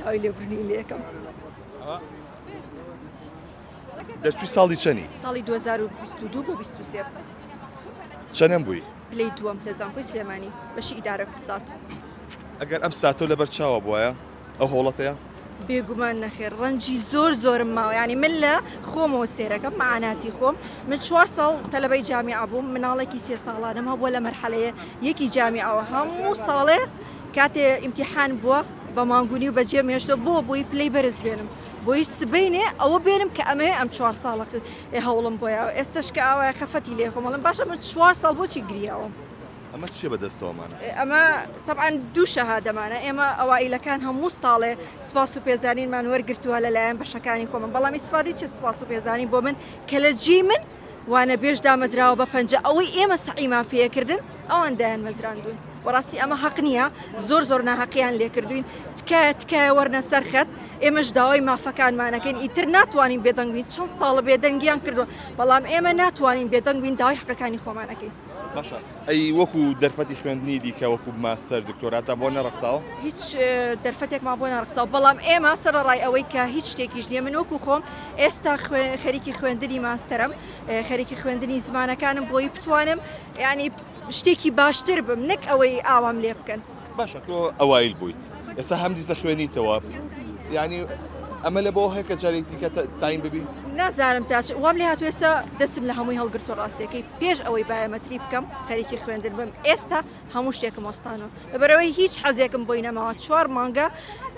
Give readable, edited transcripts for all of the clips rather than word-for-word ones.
داوای لێبوردنی لێکەم. دەرچووی ساڵی چەنی؟ ساڵی 2022 بۆ 23. چەنەم بووی؟ پلەی دووەم لە زانکۆی سلێمانی بەشی ئیدارە اقتصاد. ئەگەر ئەم ساتەو لەبەر چاوە بوایە ئەو هەوڵەتەیە؟ بێگومان نەخێر ڕەنجی زۆر زۆرم ماوە یانی من لە خۆمەوە سێرەکەم مەعاناتی خۆم من چوار ساڵ تەلەبەی جامیعە بووم مناڵێکی سێ ساڵانم هەبووە لە مەرحەلەیە یەکی جامیعەوە هەموو ساڵێ کاتێ ئیمتیحان بووە بە مانگونی و بەجێ مێشتەوە بۆ بۆی پلەی بەرز بێنم بۆی سبەینێ ئەوە بێنم کە ئەمەیە ئەم چوار ساڵە هەوڵم بۆیە ئێستش کە ئاوایە خەفەتی لێ خۆمەڵم باشە من چوار ساڵ بۆچی گریاوم ئەمە چیە بەدەستەوەمانە؟ ئەمە تەبعەن دوو شەهادەمانە ئێمە ئەوائیلەکان هەموو ساڵێ سپاس و پێزانینمان وەرگرتووە لەلایەن بەشەکانی خۆمان بەڵام ئیسفادەی چ سپاس و پێزانین بۆ من کە لە جێی من وانەبێژ دامەزراوە بە پەنجە ئەوەی ئێمە سەعیمان پێکردن ئەوان دایان مەزراندوون وەڕاستی ئەمە حەق نییە زۆر زۆر ناهەقیان لێکردوین تکایە تکایە وەرنە سەرخەت ئێمەش داوای مافەکانمانەکەین ئیتر ناتوانین بێدەنگ بین چەند ساڵە بێدەنگیان کردووە بەڵام ئێمە ناتوانین بێدەنگ بین داوای حەقەکانی خۆمانەکەین. باشە ئەی وەکو دەرفەتی خوێندنی دیکە وەکو ماستەر دکتۆراتان بۆ نەڕەخساوە؟ هیچ دەرفەتێکمان بۆ نەڕەخساوە بەڵام ئێمە سەرەڕای ئەوەی کە هیچ شتێکیش نییە من وەکو خۆم ئێستا خەریکی خوێندنی ماستەرم خەریکی خوێندنی زمانەکانم بۆی بتوانم یعنی شتێکی باشتر بم نەک ئەوەی ئاوام لێ بکەن. باشە تۆ ئەوایل بوویت ئێستا هەمدیس دەخوێنیتەوە یعنی ئەمە لە بۆ هەیە کە جارێک دیکە تاین ببی؟ نازانم تا وام لێ هاتوو ئێستا دەستم لە هەمووی هەڵگرتووە ڕاستیەکەی پێش ئەوەی بایۆمەتری بکەم خەریکی خوێندن بم ئێستا هەموو شتێکم وەستانەوە لەبەرئەوەی هیچ حەزێکم بۆی نەماوە چوار مانگە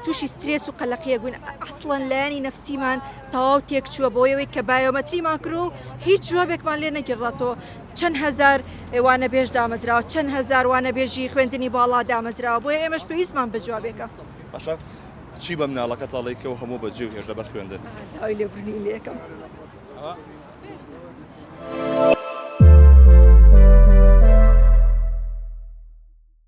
تووشی سترێس و قەلەقیەک بووین ئەسڵەن لایەنی نەفسیمان تەواو تێکچووە بۆ ئەوەی کە بایۆمەتریمان کرد و هیچ جوابێکمان لێ نەگیڕاتەوە چەند هەزار وانەبێژ دامەزراوە چەند هەزار وانەبێژی خوێندنی باڵا دامەزراوە بۆیە ئێمەش پێویستمان بە جوابێکە. باشە چی بە مناڵەکەت ئەڵێی کە هەموو بەجێ و هێشتە بەر خوێندن؟ داوای لێبوردنی لێکەم.